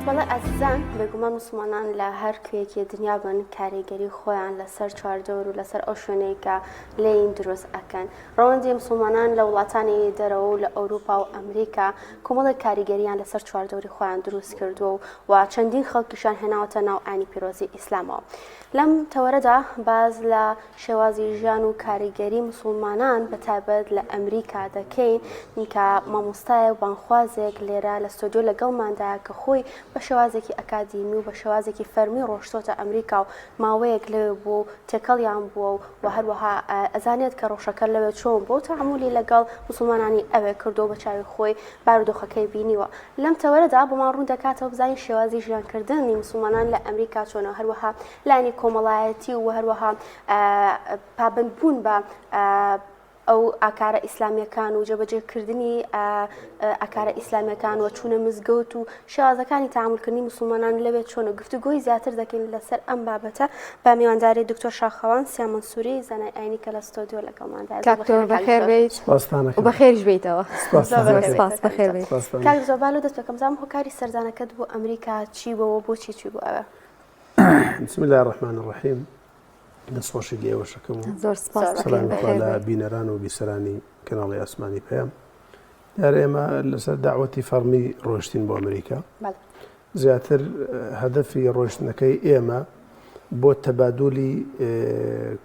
بەڵێ ئازیزان، بێگومان موسڵمانان لە هەر کوێیەکی دنیا بن کاریگەری خۆیان لەسەر چواردەور و لەسەر ئەو شوێنەی کە لێین دروست ئەکەن. ڕەوەندی موسڵمانان لە وڵاتانی دەرەوە و لە ئەوروپا و ئەمریکا کۆمەڵێک کاریگەریان لەسەر چواردەوری خۆیان دروست کردووە و و چەندین خەڵکیشیان هێناوەتە ناو ئاینی پیرۆزی ئیسلامەوە. لەم تەوەرەدا باس لە شێوازی ژیان و کاریگەری موسڵمانان بە تایبەت لە ئەمریکا دەکەین کە مامۆستایە و بانگخوازێک لێرە لە ستۆدیۆ لەگەڵماندایە کە خۆی بە شێوازێکی ئەکادیمی و بە شێوازێکی فەرمی ڕۆشتۆتە ئەمریکا و ماوەیەک لەوێ بووە و تێکەڵیان بووە و و هەروەها ئەزانێت کە ڕەوشەکە لەوێ چۆن بووە و تەعامولی لەگەڵ موسڵمانانی ئەوێ کردووە و بە چاوی خۆی بارودۆخەکەی بینیوە. لەم تەوەرەدا بۆمان ڕوون دەکاتەوە بزانین شێوازی ژیانکردنی موسڵمانان لە ئەمریکا چۆنە و هەروەها لایەنی کۆمەڵایەتی و هەروەها پابەندبوون بە ئەو ئاکارە ئیسلامیەکان و جێبەجێکردنی ئاکارە ئیسلامیەکان و چوونە مزگەوت و شێوازەکانی تەعامولکردنی موسڵمانان لەوێ چۆنە گفتوگۆی زیاتر دەکەین لەسەر ئەم بابەتە بە میوانداری دکتۆر شاخەوان سیا مەنسووری زانای ئاینی کە لە ستۆدیۆ لەگەڵماندا کاک دکتۆر بەخێر بێیت سپاستان و بەخێریش بێیتەوە سپاستان زۆر سپاس بەخێر بێیت سپاستان کاک دکتۆر با لۆ دەست پێکەم بزانم هۆکاری سەردانەکەت بۆ ئەمریکا چی بوو و بۆچی چووی بۆ ئەوێ؟ بسم الله الرحمن الرحیم دەستخۆشی لە ئێوەشەکەم و زۆر سپاس سەلامی خوا لە بینەران و بیسەرانی کەناڵی ئاسمانی پەیام دیارە ئێمە لەسەر داوەتی فەڕمی ڕۆشتین بۆ ئەمریکا زیاتر هەدەفی ڕۆشتنەکەی ئێمە بۆ تەبادولی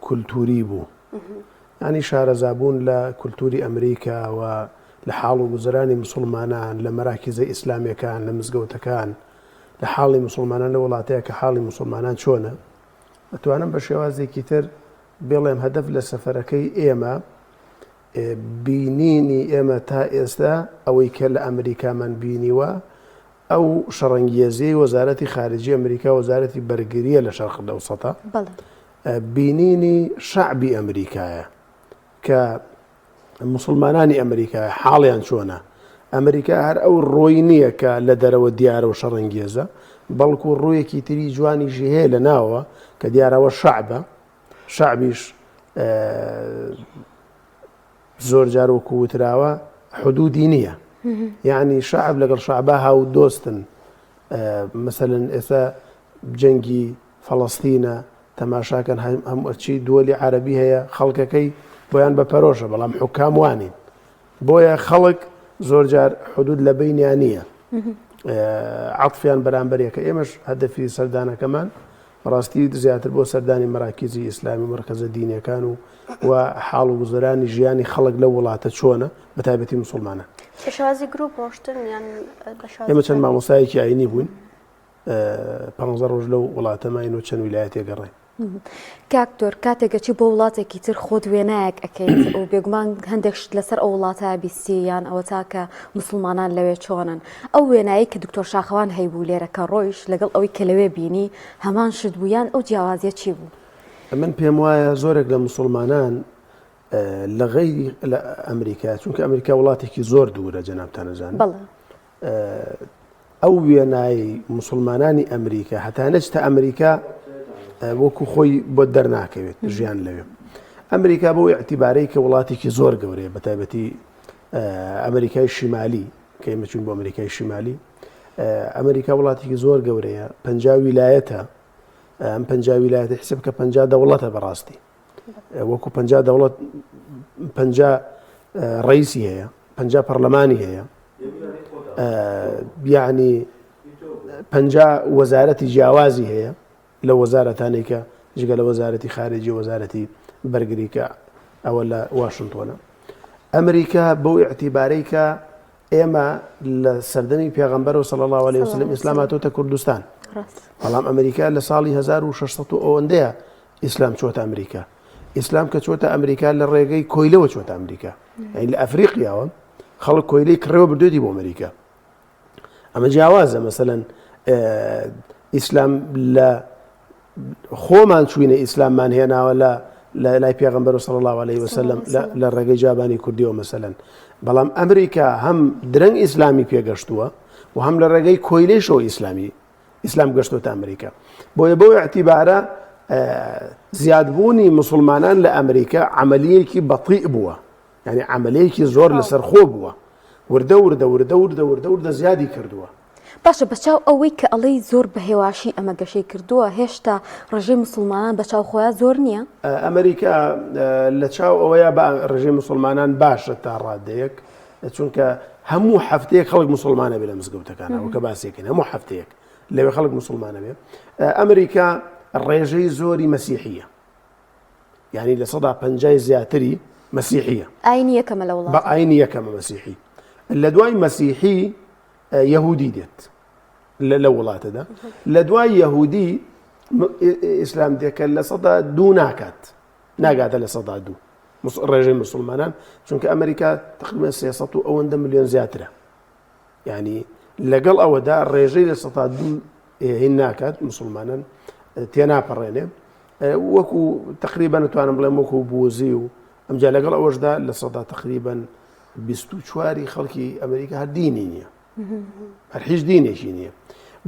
کولتوری بوو ینی شارەزابوون لە کولتوری ئەمریکا و لە حاڵ و گوزەرانی مسلمانان لە مەراکیزە ئیسلامیەکان لە مزگەوتەکان لە حاڵی مسلمانان لە وڵاتەیە کە حاڵی مسلمانان چۆنە ئەتوانم بە شێوازێکی تر بڵێم هەدەف لە سەفەرەکەی ئێمە بینینی ئێمە تا ئێستا ئەوەی کە لە ئەمریکامان بینیوە ئەو شەڕەنگێزیەی وەزارەتی خارجی ئەمریکا وەزارەتی بەرگریە لە شەرق لەوسەتە بینینی شەعبی ئەمریکایە کە موسڵمانانی ئەمریکا حاڵیان چۆنە؟ ئەمریکا هەر ئەو ڕۆی نییە کە لە دەرەوە دیارە و شەڕەنگێزە، بەڵکو ڕوویەکی تری جوانیشی هەیە لە ناوەوە کە دیارەوە شەعبە، شەعبیش زۆر جار وەکو وتراوە حدودی نییە. یعنی شەعب لەگەڵ شەعبا هاو دۆستن. مەسەلەن ئێستا جەنگی فەڵەستینە تەماشاکەن هەموو دووەلی عەرەبی هەیە خەڵکەکەی بۆیان بە پەرۆشە بەڵام حکام وانین بۆیە خەڵک زۆر جار حدود لە بینیان نییە عەتفیان بەرامبەرێکە ئێمەش هەدەفی سەردانەکەمان بەڕاستی زیاتر بۆ سەردانی مەراکیزی ئیسلامی مەرکەزە دینیەکان و و حاڵ و گوزەرانی ژیانی خەڵک لەو وڵاتە چۆنە بە تایبەتی مسلمانە بە شێوازی گروپ ڕۆشتن یان ئێمە چەند مامۆستایەکی ئاینی بووین پانزە ڕۆژ لەو وڵاتە ماین و چەند ویلایەتێک گەڕاین. کاک دکتۆر کاتێک ئەچی بۆ وڵاتێکی تر خۆت وێنایەک ئەکەیت و بێگومان هەندێک شت لەسەر ئەو وڵاتە بیستی یان ئەوە تا کە مسلمانان لەوێ چۆنن ئەو وێنایی کە دکتۆر شاخەوان هەیبوو لێرە کە ڕۆیشت لەگەڵ ئەوەی کە لەوێ بینی هەمان شت بوو یان ئەو جیاوازیە چی بوو؟ من پێم وایە زۆرێک لە مسلمانان لە غەیری لە ئەمریکا چونکە ئەمریکا وڵاتێکی زۆر دوورە جەنابتان ئەزانن بەڵێ ئەو وێنای موسڵمانانی ئەمریکا هەتا نەچتە ئەمریکا وەکو خۆی بۆ دەرناکەوێت ژیان لەوێ ئەمریکا بۆ ئیعتیبارەی کە وڵاتێکی زۆر گەورەیە بە تایبەتی ئەمریکای شیمالی کە ئێمە چوین بۆ ئەمریکای شیمالی ئەمریکا وڵاتێکی زۆر گەورەیە پ ویلایەتە ئەم پ ویلایەتە حسب کە پ دەوڵەتە بەڕاستی وەکو پ دەوڵەت پ ڕئیسی هەیە پ پەرلەمانی هەیە یعنی پ وەزارەتی جیاوازی هەیە لە وەزارەتانێک کە جگە لە وەزارەتی خارجی وەزارەتی بەرگریکە ئەوە لە واشنگتۆنە ئەمریکا بەو ئیعتیبارەی کە ئێمە لە سەردەمی پێغەمبەر و صلی الله علیه وسلم ئیسلام هاتۆتە کوردستان بەڵام ئەمریکا لە ساڵی 1600 ئەوەندەیە ئیسلام چۆتە ئەمریکا ئیسلام کە چۆتە ئەمریکا لە ڕێگەی کۆیلەوە چۆتە ئەمریکا یعنی لە ئەفریقیاوە خەڵک کۆیلەی کڕێوە بردوێتی بۆ ئەمریکا ئەمە جیاوازە مەسەلەن ئیسلام لە خۆمان چوینە ئیسلاممان هێناوە لە لە لای پێغمبەر صلی الله عليه وسلم لە ڕێگەی جابانی کوردیەوە مەسەلەن بەڵام ئەمریکا هەم درەنگ ئیسلامی پێگەشتووە و هەم لە ڕێگەی کۆیلەیشەوە ئیسلامی ئیسلام گەشتۆتە ئەمریکا بۆیە بەو اعتیبارە زیادبوونی مسلمانان لە ئەمریکا عملیەکی بەتیء بووە یعنی عملیەکی زۆر لەسەر خۆ بووە وردە وردە وردە وردە وردە وردە زیادی کردووە. باشە بەچاو ئەوەی کە ئەڵێی زۆر بە هێواشی ئەمە گەشەی کردووە هێشتا ڕێژەی موسڵمانان بە چاو خۆیان زۆر نییە؟ ئەمریکا لە چاو ئەوەیە بە ڕێژەی موسڵمانان باشە تا ڕادەیەک چونکە هەموو هەفتەیەک خەڵک موسڵمانە بێ لە مزگەوتەکانەوە کە باسێکن هەموو هەفتەیەک لەوێ خەڵک موسڵمانە بێ ئەمریکا ڕێژەی زۆری مەسیحیە یعنی 50% زیاتری مەسیحیە ئاینی یەکەمە لە وڵات بە ئاینی یەکەمە مەسیحی لە دوای مەسیحی یەهودی دێت لە وڵاتەدا لە دوای یەهودی ئیسلام دێکە 2% ناکات ناگاتە 2% ڕێژەی مسلمانان چونکە ئەمریکا تقریبا 300 و ئەوەندە ملیۆن زیاترە ینی لەگەڵ ئەوەدا ڕێژەی 2% هین ناکات مسلمانان تێناپەڕێنێ وەکو تقریبا نتوانم بڵێم وەکو بوزی و ئەمجا لەگەڵ ئەوەشدا لە سەدا تقریبا 24 خەڵکی ئەمریکا هەر دینی نییە هەر هیچ دینێکی نییە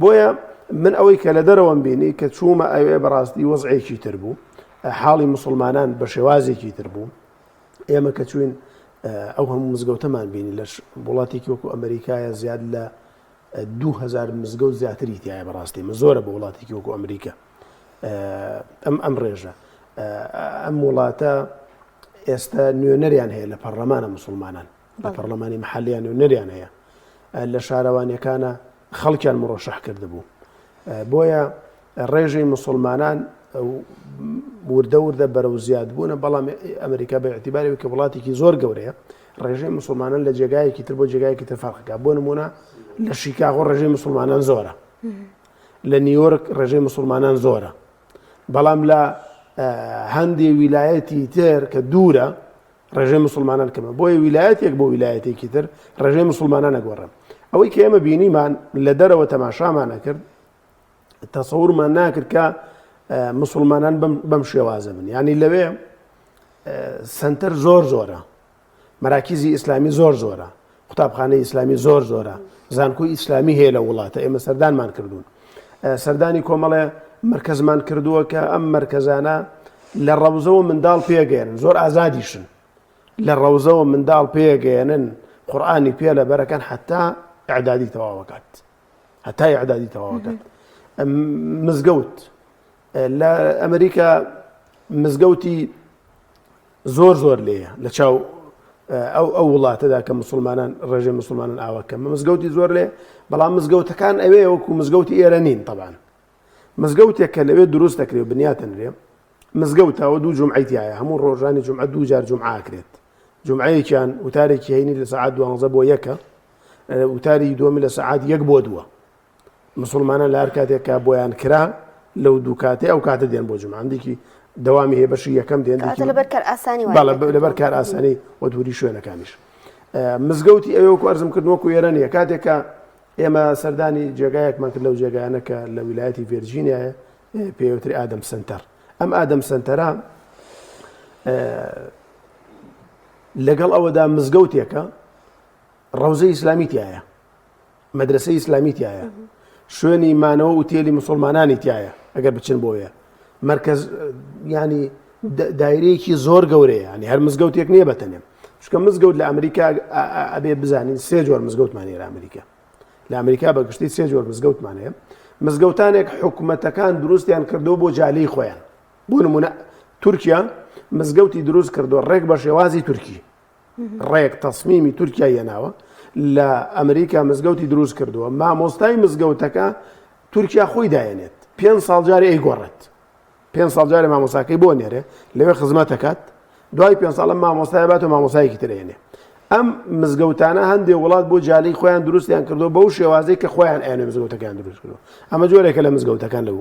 بۆیە من ئەوەی کە لە دەرەوەم بینی کە چوومە ئەوێ بەڕاستی وەزعێکی تر بوو حاڵی مسلمانان بە شێوازێکی تر بوو ئێمە کە چوین ئەو هەموو مزگەوتەمان بینی لە وڵاتێکی وەکو ئەمریکایە زیاد لە 2000 مزگەوت زیاتری تایە بەڕاستی من زۆرە بۆ وڵاتێکی وەکو ئەمریکا ئەم ئەم ڕێژە ئەم وڵاتە ئێستا نوێنەریان هەیە لە پەرلەمانە مسلمانان لە پەرلەمانی محلیان نوێنەریان هەیە لە شارەوانیەکانە خەڵکیان مڕۆشح کردبوو بۆیە ڕێژەی مسلمانان وردە وردە بەرەو زیاد بوونە بەڵام ئەمریکا بە اعتیبارەوە کە وڵاتێکی زۆر گەورەیە ڕێژەی مسلمانان لە جێگایەکی تر بۆ جێگایەکی تر فەرقەکە بۆ نمونە لە شیکاغۆ ڕێژەی مسلمانان زۆرە لە نیویۆرک ڕێژەی مسلمانان زۆرە بەڵام لە هەندێ ویلایەتی تر کە دوورە ڕێژەی مسلمانان کەمە بۆیە ویلایەتێک بۆ ویلایەتێکی تر ڕێژەی مسلمانان نەگۆڕن ئەوەی کە ئێمە بینیمان لە دەرەوە تەماشامان نەکرد تەسەورمان ناکرد کە مسلمانان بەم شێوازە بن ینی لەوێ سنتەر زۆر زۆرە مەراکیزی ئیسلامی زۆر زۆرە، قوتابخانەی ئیسلامی زۆر زۆرە، زانکۆی ئیسلامی هەیە لە وڵاتە، ئێمە سەردانمان کردوون. سەردانی کۆمەڵێ مەرکەزمان کردووە کە ئەم مەرکەزانە لە ڕەوزەوە منداڵ پێگەێنن، زۆر ئازادیشن. لە ڕەوزەوە منداڵ پێگەێنن، قورئانی پێ لەبەرەکەن حتا ئیعدادی تەواوەکات. هەتا ئیعدادی تەواوەکات. مزگەوت لە ئەمریکا مزگەوتی زۆر زۆر لێیە لە چاو ئەو ئەو وڵاتەدا کە مسلمانان ڕێژەی مسلمانان ئاوا کەمە مزگەوتی زۆر لێ بەڵام مزگەوتەکان ئەوێ وەکو مزگەوتی ئێرە نین طبعا مزگەوتێک کە لەوێ دروست دەکرێت و بنیاتەنرێ مزگەوتەوە دوو جمعەی تایە هەموو ڕۆژانی جمعە دوو جار جمعاکرێت جمعەیەکیان وتارێکی هەینی لە سەعات دوانزە بۆ یەکە وتاری دووەمی لە سەعات یەک بۆ دووە مسوڵمانان لە هەر کاتێک کە بۆیان کرا لەو دوو کاتێ ئەو کاتە دێن بۆ جمعە هەندێکی دەوامی هەیە بەشی یەکەم دێن کاتە لەبەر کار ئاسانی وای بەڵێ لەبەر کار ئاسانی و دووری شوێنەکانیش مزگەوتی ئەوێ وەکو ئەرزم کرد وەکو ئێرە نییە کاتێک کە ئێمە سەردانی جێگایەکمان کرد لەو جێگایانە کە لە ویلایەتی ڤێرجینیایە پێوتری ئادەم سنتەر ئەم ئادەم سنتەرە لەگەڵ ئەوەدا مزگەوتێکە ڕەوزەی ئیسلامی تایە مەدرەسەی ئیسلامی تایە شوێنی مانەوە ئوتێلی مسلمانانی تایە ئەگەر بچن بۆیە مرکز ینی دایرەیەکی زۆر گەورەیە ینی هەر مزگەوتێک نییە بەتەنێ چکە مزگەوت لە ئەمریکا ئەبێ بزانین سێ جۆر مزگەوتمان هەیە لە ئەمریکا لە ئەمریکا بە گشتی سێ جۆر مزگەوتمان هەیە مزگەوتانێک حکومەتەکان دروستیان کردو بۆ جالی خۆیان بۆ نمونە تورکیا مزگەوتی دروست کردو ڕێک بە شێوازی تورکی ڕێک تەسمیمی تورکیای هێناوە لە ئەمریکا مزگەوتی دروست کردووە مامۆستای مزگەوتەکە تورکیا خۆی داێنێت پێ ساڵ جارێ ئەیگۆڕێت پێ ساڵ جارێ مامۆساکەی بۆ نێرێ لەوێ خزمەتەکات دوای پێ ساڵە مامۆستای بات و مامۆسایەکی ترێنێ ئەم مزگەوتانە هەندێک وڵات بۆ جالی خۆیان دروستیان کردو بەو شێوازەی کە خۆیان ئەیانێ مزگەوتەکان دروست کردو ئەمە جۆرێکە لە مزگەوتەکان لەو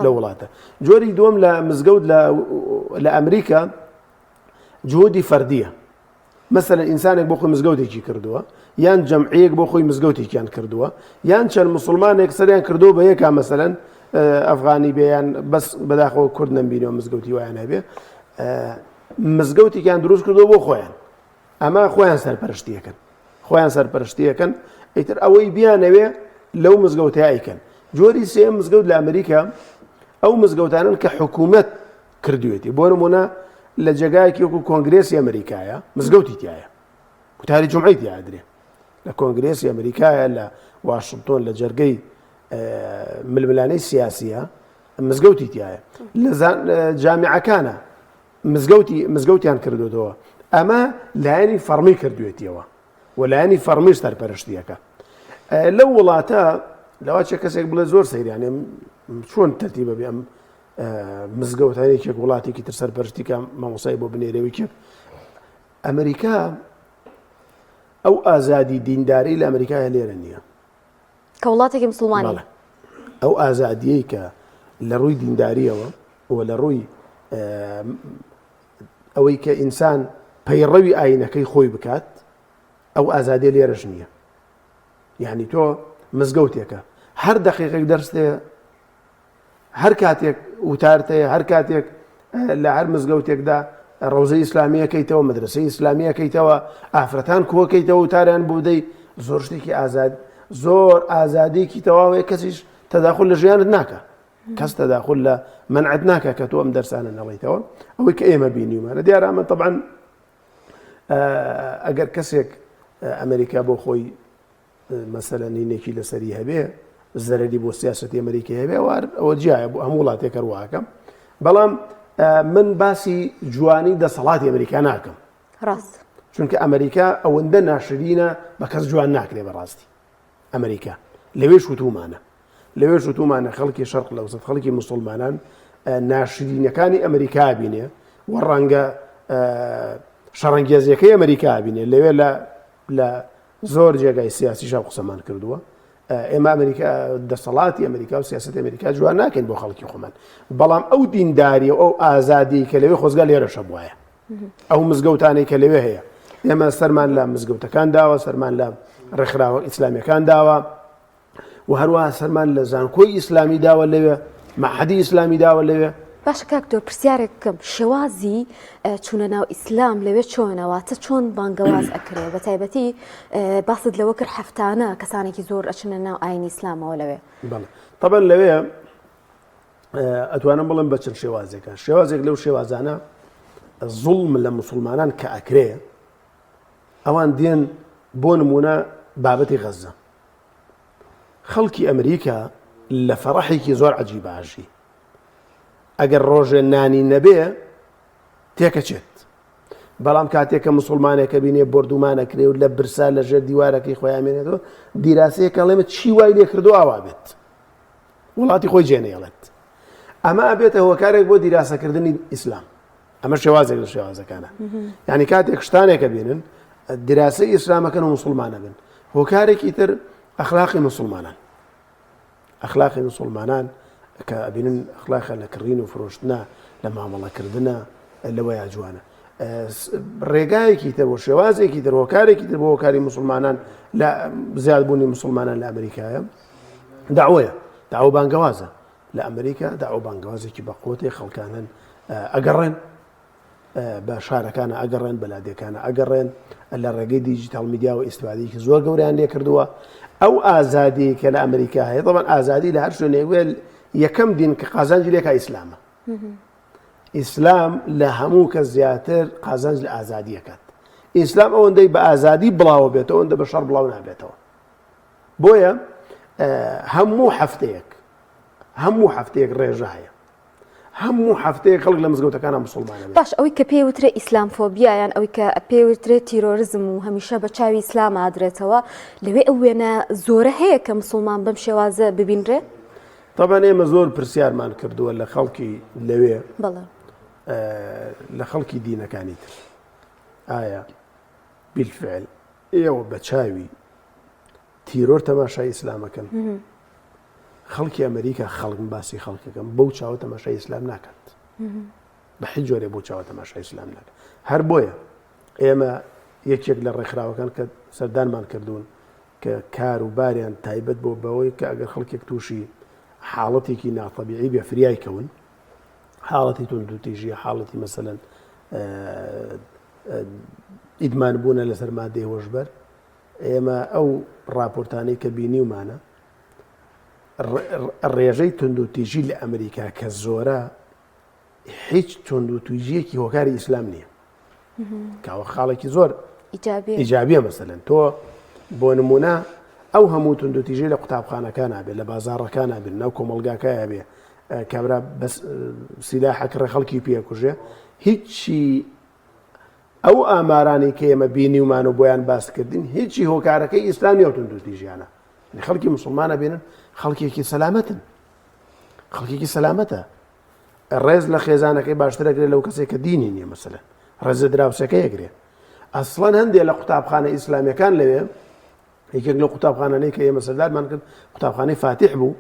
لە وڵاتە جۆری دووەم لە مزگەوت لە ئەمریکا جهودی فەردیە مەسەلەن ئینسانێک بۆ خۆی مزگەوتێکی کردووە یان جەمعیەک بۆ خۆی مزگەوتێکیان کردووە یان چەند مسلمانێک سەریان کردو بە یەکا مەسەلەن ئەفغانی بێیان بەس بەداخەوە کورد نەمبینەوە مزگەوتی وایان هەبێ مزگەوتێکیان دروست کردو بۆ خۆیان ئەمە خۆیان سەرپەرشتیەکەن خۆیان سەرپەرشتیەکەن ئیتر ئەوەی بیانەوێ لەو مزگەوتە ئەیکەن جۆری سێ مزگەوت لە ئەمریکا ئەو مزگەوتانن کە حکوومەت کردوێتی بۆ نمونە لە جێگایەکی وەکو کۆنگرێسی ئەمریکایە مزگەوتی تایە وتاری جمعەی تیا درێ لە کۆنگرێسی ئەمریکایە لە واشنتۆن لە جەرگەی ململانەی سیاسیە مزگەوتی تایە لە جامیعەکانە مزگەوتی مزگەوتیان کردوتەوە ئەمە لایەنی فەڕمی کردوێتیەوە و لایەنی فەڕمیش سەرپەرشتیەکە لەو وڵاتە لەواچە کەسێک بڵێ زۆر سەیرانێ چۆن تەرتیبە بێ ئەم مزگەوتانێکێک وڵاتێکی تر سەرپەرشتیکە مامۆسای بۆ بنێرەوەیکێک ئەمریکا ئەو ئازادی دینداری لە ئەمریکا لێرە نییە کە وڵاتێکی مسلمانی ئەو ئازادیەی کە لە ڕووی دینداریەوە و لە ڕووی ئەوەی کە ئینسان پەیڕەوی ئاینەکەی خۆی بکات ئەو ئازادیە لێرەش نییە یعنی تۆ مزگەوتێکە هەر دقیقێک دەرستێ هەر کاتێک وتارت هەیە هەر کاتێک لە هەر مزگەوتێکدا ڕەوزەی ئیسلامیەکەیتەوە مەدرسەی ئیسلامیەکەیتەوە ئافرەتان کۆکەیتەوە وتاریان بۆ بدەی زۆر شتێکی ئازاد زۆر ئازادیکی تەواوەیە کەسیش تەداخل لە ژیانت ناکە کەس تەداخل لە منعت ناکە کە تۆ ئەم دەرسانە نەڵیتەوە ئەوەی کە ئێمە بینیمانە دیارە ئەمە طبعا ئەگەر کەسێک ئەمریکا بۆ خۆی مەسەلەن هینێکی لەسەری هەبێ زەرەری بۆ سیاسەتی ئەمریکی هەبێ وار ئەوە جیایە بۆ هەموو وڵاتێک هەرواکەم بەڵام من باسی جوانی دەسەڵاتی ئەمریکا ناکەم ڕاست چونکە ئەمریکا ئەوەندە ناشرینە بە کەس جوان ناکرێ بەڕاستی ئەمریکا لەوێش وتومانە لەوێش وتومانە خەڵکی شەرق لەوسەت خەڵکی مسلمانان ناشرینەکانی ئەمریکا بینێ و ڕەنگە شەڕەنگێزیەکەی ئەمریکا بینێ لەوێ لە لە زۆر جێگای سیاسیش ئەو قسەمان کردووە ئێمە ئەمریکا دەسەڵاتی ئەمریکا و سیاست ئەمریکا جوان ناکەین بۆ خەڵکی خۆمان بەڵام ئەو دینداری و ئەو ئازادی کە لەوێ خۆزگا لێرەشە بواە ئەو مزگەوتانەی کە لەوێ هەیە ئێمە سەرمان لە مزگەوتەکان داوە سەرمان لە ڕێکخراوە ئیسلامیەکان داوە و هەروەها سەرمان لە زانکۆی ئیسلامی داوە لەوێ، مەعهەدی ئیسلامی داوە لەوێ. باشە کاک تۆ پرسیارێک بکەم شێوازی چوونە ناو ئیسلام لەوێ چۆنە واتە چۆن بانگەواز ئەکرێ بە تایبەتی باست لەوە کرد هەفتانە کەسانێکی زۆر ئەچنە ناو ئاینی ئیسلامەوە لەوێ بەڵێ تەبەن لەوێ ئەتوانم بڵێم بە چەند شێوازێکە شێوازێک لەو شێوازانە زوڵم لە مسلمانان کە ئەکرێ ئەوان دێن بۆ نمونە بابەتی غەزە خەڵکی ئەمریکا لە فەڕەحێکی زۆر عەجیبا ئەژی. ئەگەر ڕۆژێ نانی نەبێ تێکەچێت. بەڵام کاتێک کە مسلمانێکە بینێ بۆردومانەکرێ و لە برسا لە ژێر دیوارەکەی خۆیان مێنێتەوە دیراسەیەکە ئەڵێمە چی وای لێ کردو ئاوا بێت وڵاتی خۆی جێنەیەڵێت ئەمە ئەبێتە هۆکارێک بۆ دیراسەکردنی ئیسلام ئەمە شێوازێک لە شێوازەکانە یعنی کاتێک شتانێکە بینن دراسەی ئیسلامەکەن و مسلمانە بن هۆکارێکی تر ئەخلاقی مسلمانان ئەخلاقی مسلمانان کە ئەبینن ئەخلاقە لە کڕین و فرۆشتنە لە مامەڵەکردە لەوەیا جوانە ڕێگایەکی تر بۆ شێوازێکی تر هۆکارێکی تر بۆ هۆکاری مسلمانان لە زیادبوونی مسلمانان لە ئەمریکایە داوەیە داوە بانگەوازە لە ئەمریکا داوە بانگەوازێکی بەقوتێ خەڵکانن ئەگەڕێن بە شارەکانە ئەگەڕێن بە لادێکانە ئەگەڕێن لە ڕێگەی دیجیتال میدیاوە ئیسفادەیەکی زۆر گەوریان لێ کردووە ئەو ئازادی کە لە ئەمریکا هەیە طبعا ئازادی لە هەر شوێنێک وێل یەکەم دین کە قازانجی لێکا ئیسلامە ئیسلام لە هەموو کە زیاتر قازانج لە ئازادیەکات ئیسلام ئەوەندەی بە ئازادی بڵاوە بێتەوە ئەوەندە بە شەڕ بڵاو نابێتەوە بۆیە هەموو هەفتەیەک هەموو هەفتەیەک ڕێژە هەیە هەموو هەفتەیەک خەڵک لە مزگەوتەکانە مسلمانە باش ئەوەی کە پێی وترێ ئیسلامفۆبیا یان ئەوەی کە پێی وترێ تیرۆرزم و هەمیشە بە چاوی ئیسلام ئادرێتەوە لەوێ ئەو وێنە زۆرە هەیە کە مسلمان بەم شێوازە ببینرێ طبعا ئێمە زۆر پرسیارمان کردووە لە خەڵکی لەوێ بەڵێ لە خەڵکی دینەکانی تر ئایا بالفعل ئێوە بە چاوی تیرۆر تەماشای ئیسلامەکەن خەڵکی ئەمریکا خەڵک باسی خەڵکەکەم بەو چاوە تەماشای ئیسلام ناکات بە هیچ جۆرێ بۆ چاوە تەماشای ئیسلام ناکات هەر بۆیە ئێمە یەکێک لە ڕێکخراوەکان کە سەردانمان کردوون کە کار و باریان تایبەت بۆ بەوەی کە ئەگەر خەڵکێک تووشی حاڵەتێکی ناتەبیعی بێ فریای کەون حاڵەتی توندوتیژی حاڵەتی مەسەلەن ئیدمان بوونە لەسەر مادەی هۆشبەر ئێمە ئەو راپۆرتانەی کە بینیومانە ڕێژەی توندوتیژی لە ئەمریکا کە زۆرە هیچ توندوتیژیەکی هۆکاری ئیسلام نییە کاوە خاڵێکی زۆر ئیجابیە مەسەلەن تۆ بۆ نمونە ئەو هەموو توندوتیژی لە قوتابخانەکان بێ لە بازاڕەکان بێ ناو کۆمەڵگاکە بێ کابرا بەس سیلاحەک ڕێ خەڵکی پێکوژێ هیچی ئەو ئامارانەی کە ئێمە بینیومان و بۆیان باس کردین هیچی هۆکارەکەی ئیسلام نیە و توندوتیژیانە یعنی خەڵکی مسلمانە بینن خەڵکێکی سەلامەتن خەڵکێکی سەلامەتە ڕێز لە خێزانەکەی باشترەگرێت لەو کەسێک کە دینی نییە مەسەلەن ڕێز لە دراوسەکەی ئەگرێ ئەسڵەن هەندێک لە قوتابخانە ئیسلامیەکان لەوێ یەکێک لەو قوتابخانانەی کە ئێمە سەردارمان کرد قوتابخانەی فاتیح بوو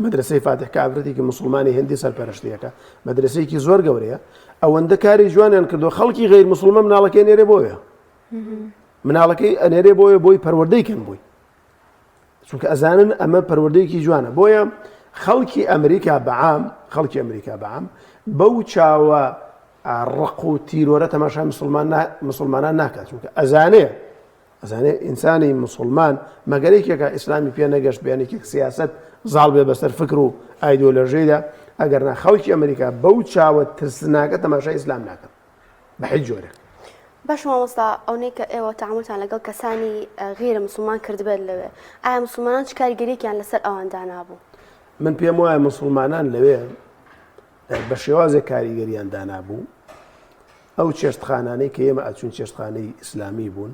مەدرسەی فاتیح کە ئافرەتێکی مسلمانی هندی سەرپەرشتیەکە مەدرسەیەکی زۆر گەورەیە ئەوەندە کاری جوانیان کردو خەڵکی غیر مسلمان مناڵەکەی نێرێ بۆیە مناڵەکەی ئەنێرێ بۆیە بۆی پەروەردەی کەن بووی چونکە ئەزانن ئەمە پەروەردەیەکی جوانە بۆیە خەڵکی ئەمریکا بەعام خەڵکی ئەمریکا بەعام بەو چاوە ڕق و تیرۆرە تەماشای مسلمان مسلمانان ناکات چونکە ئەزانێ ئەزانێ ئینسانی مسلمان مەگەر یەکێکە ئیسلامی پێ نەگەشت بێن یەکێک سیاست زاڵ بێ بەسەر فکر و ئایدۆلۆژیدا ئەگەر نا خەڵکی ئەمریکا بەو چاوە ترسناکە تەماشای ئیسلام ناکەن بە هیچ جۆرێک. باشە مامۆستا ئەونەی کە ئێوە تەعامولتان لەگەڵ کەسانی غیرە مسوڵمان کردبێت لەوێ ئایا مسوڵمانان چ کاریگەریەکیان لەسەر ئەوان دانابوو؟ من پێم وایە مسوڵمانان لەوێ بە شێوازێک کاریگەریان دانابوو ئەو چێشتخانانەی کە ئێمە ئەچوون چێشتخانەی ئیسلامی بوون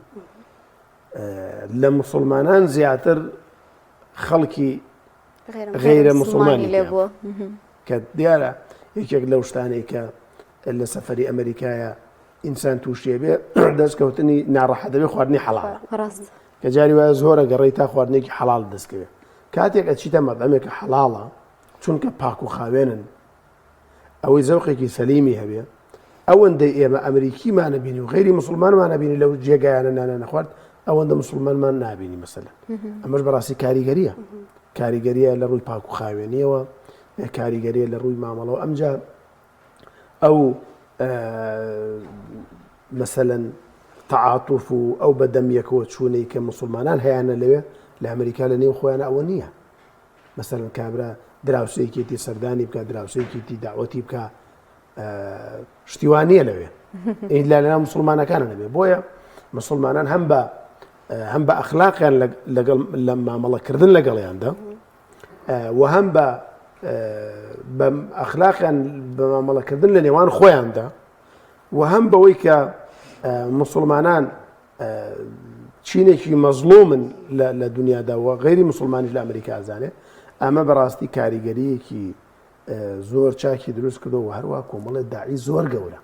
لە مسلمانان زیاتر خەڵکی غیرە مسلمانی لێ بووە کە دیارە یەکێک لەو شتانەی کە لە سەفەری ئەمریکایە ئینسان تووشێ بێ دەستکەوتنی ناڕەحەت دەبێ خواردنی حەڵاڵە کە جاری وایە زۆرە گەڕێی تا خواردنێکی حەڵاڵ دەستکەوێت کاتێک ئەچیتە مەدەمێکە حەڵاڵە چونکە پاک و خاوێنن ئەوەی زەوقێکی سەلیمی هەبێ ئەوەندەی ئێمە ئەمریکیمانە بینی و غیری مسلمانمانە بینی لەو جێگایانە نانە نەخوارد ئەوەندە مسلمانمان نابینی مەسەلەن ئەمەش بەڕاستی کاریگەریە کاریگەریە لە ڕووی پاک و خاوێنیەوە کاریگەریە لە ڕووی مامەڵەوە ئەمجا ئەو مەسەلەن تەعاتوف و ئەو بەدەم یەکەوە چوونەی کە مسلمانان هەیانە لەوێ لە ئەمریکا لە نێو خۆیان ئەوە نییە مەسەلەن کابرا دراوسێکێتی سەردانی بکە دراوسێکێتی داوەتی بکە شتیوان نییە لەوێ ئیلا لەناو مسلمانەکانە نەبێ بۆیە مسلمانان هەم بە هەم بە ئەخلاقیان لەگەڵ لە مامەڵەکردن لەگەڵیاندا و هەم بە بە ئەخلاقیان بە مامەڵەکردن لە نێوان خۆیاندا و هەم بەوەی کە مسلمانان چینێکی مەزڵومن لە دنیادا و غەیری مسلمانیش لە ئەمریکا ئەزانێ ئەمە بەڕاستی کاریگەریەکی زۆر چاکی دروست کردو و هەروە کۆمەڵێ داعی زۆر گەورە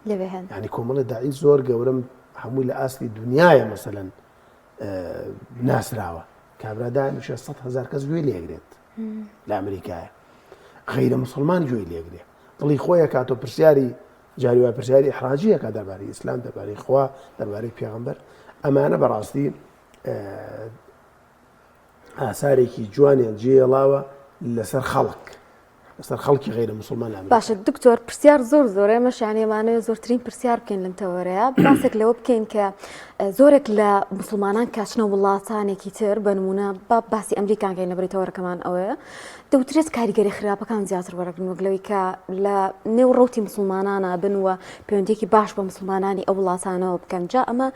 لەوێ هەن ینی کۆمەڵێ داعی زۆر گەورەم هەمووی لە ئاستی دنیاە مەسەلەن ناسراوە کابرا دانیشە 100 هزار کەس گوێی لێگرێت لە ئەمریکایە غیرە مسلمان گوێی لێگرێ دڵی خۆیە کاتۆ پرسیاری جاری وای پرسیاری ئیحراجی ئەکات دەربارەی ئیسلام دەربارەی خوا دەربارەی پێغەمبەر ئەمانە بەڕاستی ئاسارێکی جوانیان جێڵاوە لەسەر خەڵک لەسەر خەڵکی غیرە مسلمان لە باشە دکتۆر پرسیار زۆر زۆر ئێمە شانێمانەوە زۆرترین پرسیار بکەین لەم تەوەرەیە باسێک لەوە بکەین کە زۆرێک لە مسلمانان کاچنە وڵاتانێکی تر بە نمونە با باسی ئەمریکانکەین لە بری تەوەرەکەمان ئەوەیە دەوترێت کاریگەری خراپەکان زیاتر وەرەگرن وەک لەوەی کە لە نێو ڕەوتی مسلمانانە بن و پەیوەندیەکی باش بە مسلمانانی ئەو وڵاتانەوە بکەن جا ئەمە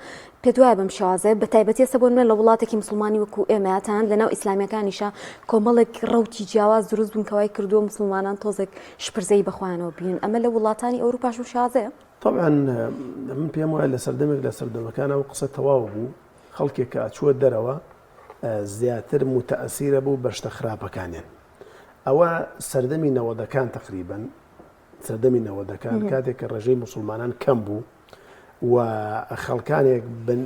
پێت وایە بەم شێوازەیە بە تایبەتی ئێستا بۆ نمونە لە وڵاتێکی مسلمانی وەکو ئێمە تەنانەت لەناو ئیسلامیەکانیشا کۆمەڵێک ڕەوتی جیاواز دروست بوون کە وای کردووە مسلمانان تۆزێک شپرزەیی بە خۆیانەوە بینن ئەمە لە وڵاتانی ئەوروپاش بەم شێوازەیە؟ طبعا من پێم وایە لە سەردەمێک لە سەردەمەکان ئەو قسە تەواو بوو خەڵکێک کە ئەچووە دەرەوە زیاتر موتەئەسیرە بوو بە شتە خراپەکانیان ئەوە سەردەمی نەوەدەکان تقریبن سەردەمی نەوەدەکان کاتێک کە ڕێژەی مسلمانان کەم بوو و خەڵکانێک بن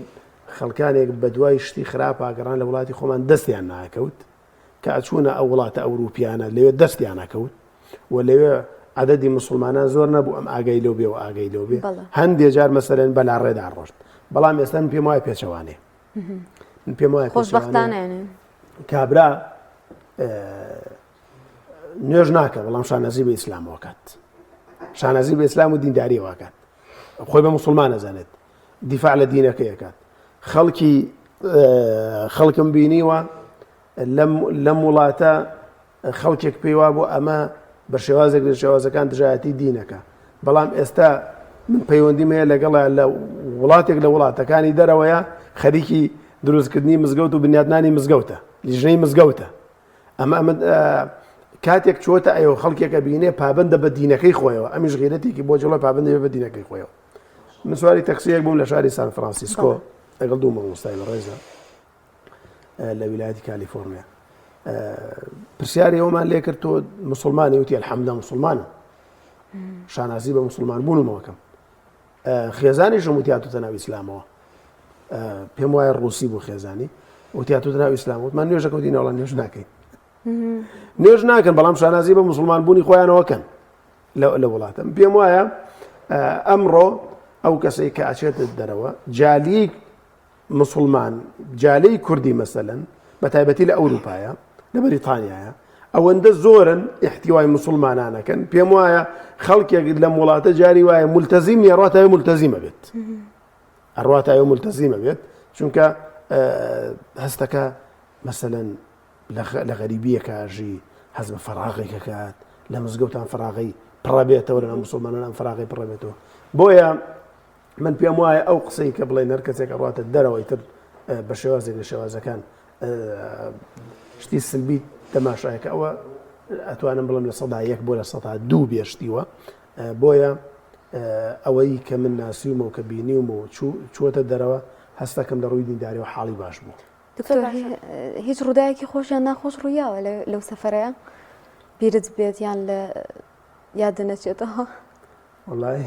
خەڵکانێک بە دوای شتی خراپا گەڕان لە وڵاتی خۆمان دەستیان ناکەوت کە ئەچوونە ئەو وڵاتە ئەوروپیانە لەوێ دەستیان ناکەوت و لەوێ عددی مسلمانان زۆر نەبوو ئەم ئاگای لەو بێ و ئاگای لەو بێ هەندێ جار مەسەرەن بەلا ڕێدا ڕۆشت بەڵام ئێستا من پێم وایە پێچەوانەیە من پێم وایە خۆشبەختانە کابرا نوێژ ناکە بەڵام شانازی بە ئیسلامەوە کات شانازی بە ئیسلام و دینداریەوە کات خۆی بە مسلمان نەزانێت دیفاع لە دینەکەی ئەکات خەڵکی خەڵکم بینیوە لەم وڵاتە خەڵکێک پێی وابوو ئەمە بە شێوازێک لە شێوازەکان دژایەتی دینەکە بەڵام ئێستا من پەیوەندیم هەیە لەگەڵ لە وڵاتێک لە وڵاتەکانی دەرەوەیە خەریکی دروستکردنی مزگەوت و بنیادنانی مزگەوتە لیژنەی مزگەوتە ئەمە ئەمە کاتێک چۆتە ئەوە خەڵکێکە بینێ پابندە بە دینەکەی خۆیەوە ئەمیش غیرەتێکی بۆ جڵە پابندی بە دینەکەی خۆیەوە من سواری تەکسیەک بووم لە شاری سان فرانسیسکۆ لەگەڵ دوو مامۆستای بەڕێزە لە ویلایەتی کالیفۆرنیا پرسیاری ئەومان لێ کرد تۆ مسلمانی وتی الحەمدە مسلمانە شانازی بە مسلمان بوونمەوەکەم خێزانیشم وتی هاتوتە ناو ئیسلامەوە پێم وایە ڕوسی بوو خێزانی وتی هاتوتە ناو ئیسلام وتمان نوێژەکە وتی ناوڵە نوێژ ناکەین نوێژ ناکەن بەڵام شانازی بە مسلمان بوونی خۆیانەوە کەن لە وڵاتم پێم وایە ئەمڕۆ ئەو کەسەی کە ئەچێتە دەرەوە جالی مسوڵمان جالەی کوردی مەسەلەن بە تایبەتی لە ئەوروپایە لە بەریتانیایە ئەوەندە زۆرن احتیوای مسلمانانەکەن پێم وایە خەڵکێک لەم وڵاتە جاری وایە ملتەزیم نیە ڕاتای ملتەزیمە بێت ئەڕاتای ملتەزیمە بێت چونکە هەستەکە مەسەلەن لە غەریبیەکە ژی هەز بە فەراغێکەکات لە مزگەوتان فراغی پڕەبێتەوە لە مسلمانان فراغی پڕەبێتەوە بۆیە من پێم وایە ئەو قسەی کە بڵێن هەر کەسێک ئەڕاتە دەرەوەی تر بە شێوازێک لە شێوازەکان شتی سلبی تەماشایەکە ئەوە ئەتوانم بڵم 1% بۆ 2% بێشتیوە بۆیە ئەوەی کە من ناسیومە و کە بینیومە و چووەتە دەرەوە هەستەکەم لە ڕووی دینداریەوە حاڵی باش بوو. دکتۆر هیچ ڕووداوێکی خۆش یان ناخۆش ڕوویاوە لەو سەفەرەیە بیرت بێت یان لە یادە نەچێتەوە؟ وەڵای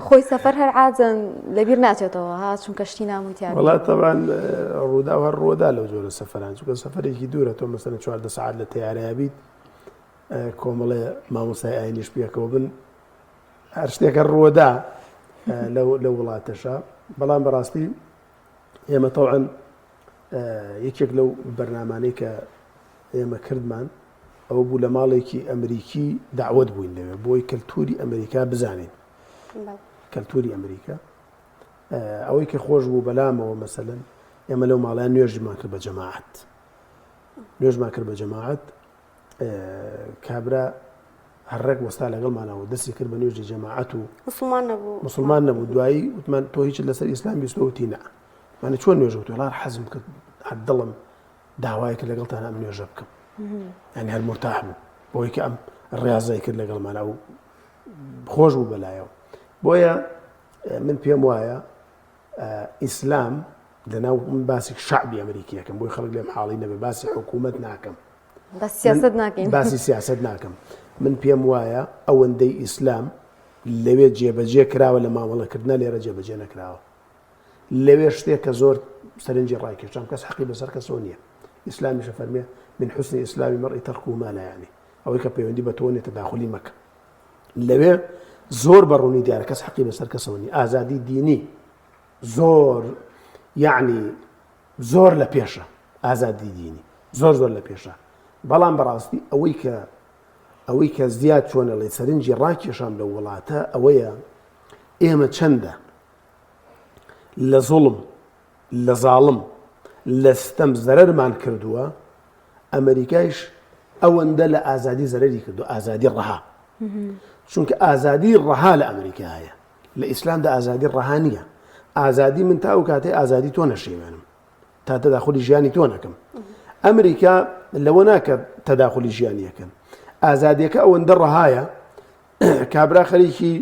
خۆی سەفەر هەر عادەن لەبیر ناچێتەوە ها چونکە شتی نامۆی تیا وەڵا تەبان ڕوودا هەر ڕوودا لەو جۆرە سەفەران چونکە سەفەرێکی دوورە تۆ مەسەلەن 14 سەعات لە تەیارەیا بیت کۆمەڵێ مامۆستای ئاینیش پێکەوە بن هەر شتێکە ڕووەدا لەو وڵاتەشە بەڵام بەڕاستی ئێمە تەوعەن یەکێک لەو بەرنامانەی کە ئێمە کردمان ئەوە بوو لە ماڵێکی ئەمریکی داوت بووین لەوێ بۆی کەلتوری ئەمریکا بزانین کەلتوری ئەمریکا ئەوەی کە خۆش بوو بەلامەوە مەسەلەن ئێمە لەو ماڵیان نوێژمان کرد بە جەماعەت نوێژمان کرد بە جەماعەت کابرا هەرڕێک وەستا لەگەڵمانەوە دەستی کرد بە نوێژی جەماعەت و مسلمان نەبوو مسلمان نەبوو دوایی وتمان تۆ هیچ لەسەر ئیسلام بیستەوە نا مانە چۆن نوێژ وتڵار حەزم کرد دڵم داوای کرد لەگەڵتان ئەم نوێژە بکەم یعنی هەر مرتاح بوو بۆی کە ئەم ڕاضای کرد لەگەڵمان ئەو خۆش بوو بەلایەوە بۆیە من پێم وایە ئیسلام لەناو من باسی شعبی ئەمریکیەکەم بۆی خەڵک لێم حاڵی نەبێ باسی حکوومەت ناکەم سیاست ناکەین باسی سیاست ناکەم من پێم وایە ئەوەندەی ئیسلام لەوێ جێبەجێ کراوە لە مامەڵەکردە لێرە جێبەجێ نەکراوە لەوێ شتێک کە زۆر سەرنجی ڕایکێشام کەس حەقی بەسەر کەسەوە نییە ئیسلامیش ئەفەرمێ من حسن اسلام المرء ترکه ما لا یعنی ئەوەی کە پەیوەندی بە تۆ نیە تەداخلی مەکە لەوێ زۆر بە ڕوونی دیارە کەس حەقی بەسەر کەسەوە نیە ئازادی دینی زۆر یعنی زۆر لە پێشە ئازادی دینی زۆر زۆر لە پێشە بەڵام بەڕاستی ئەوەی کە ئەوەی کە زیاد چۆنەڵێ سەرنجی ڕاکێشام لە وڵاتە ئەوەیە ئێمە چەندە لە زوڵم، لە زاڵم، لە ستەم زەرەرمان کردووە، ئەمەریکایش ئەوەندە لە ئازادی زەرەری کردووە، ئازادی ڕەها. چونکە ئازادی ڕەها لە ئەمریکا هەیە، لە ئیسلامدا ئازادی ڕەها نییە. ئازادی من تا ئەو کاتەی ئازادی تۆ نەشێوێنم، تا تەداخلی ژیانی تۆ نەکەم. ئەمریکا لەوە ناکە تەداخلی ژیانی یەکەن. ئازادیەکە ئەوەندە ڕەهایە کابرا خەریکی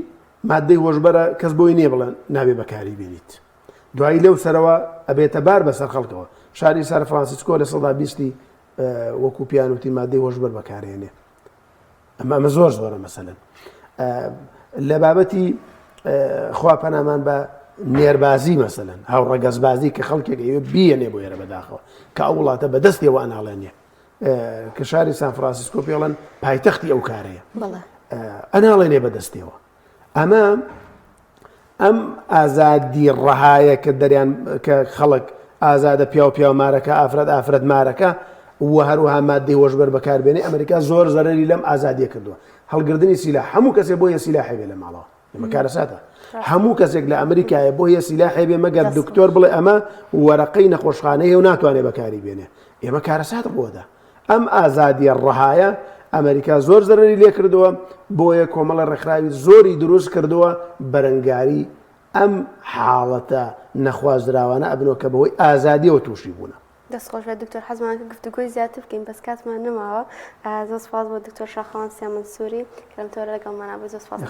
مادەی هۆشبەرە کەس بۆی نییە بڵێن نابێ بەکاری بێنیت دوایی لەو سەرەوە ئەبێتە بار بەسەر خەڵکەوە شاری سان فرانسیسکۆ لە سەدا بیستی وەکو پیانوتی مادەی هۆشبەر بەکارێنێ ئەمە ئەمە زۆر زۆرە مەسەلەن لە بابەتی خوا پەنامان بە نێربازی مەسەلەن هاوڕەگەزبازی کە خەڵکێک ئەوێ بیەنێ بۆ ئێرە بەداخەوە کە ئەو وڵاتە بەدەستیەوە ئەناڵێنێ کە شاری سان فرانسیسکۆ پێڵەن پایتەختی ئەو کارەیە ئەناڵێنێ بەدەستیەوە ئەمە ئەم ئازادی ڕەهایە کە دەریان کە خەڵک ئازادە پیاو پیاو مارەکە ئافرەت ئافرەت مارەکە و هەروەها مادەی هۆشبەر بەکاربێنێ ئەمریکا زۆر زەرری لەم ئازادیە کردووە هەڵگردنی سیلا هەموو کەسێ بۆ یە سیلاحێ بێ لە ماڵەوە ئەمە کارەساتە هەموو کەسێک لە ئەمریکایە بۆ هەیە سیلاحێ بێ مەگەر دکتۆر بڵێ ئەمە وەرەقەی نەخۆشخانەیە و ناتوانێت بەکاری بێنێ ئێمە کارەسات ڕووەدا ئەم ئازادیە ڕەهایە ئەمریکا زۆر زەرری لێ کردووە بۆیە کۆمەڵە ڕێکخراوی زۆری دروست کردووە بەرەنگاری ئەم حاڵەتە نەخوازراوانە ئەبنەوە کە بەهۆی ئازادیەوە تووشی بوونە. دەست خۆش بێت دکتۆر حەزمان کرد گفتوگۆی زیاتر بکەین بەس کاتمان نەماوە زۆر سپاس بۆ دکتۆر شاخەوان سیا مەنسووری کە لەم تۆرە لەگەڵمانە بوو زۆر سپاس.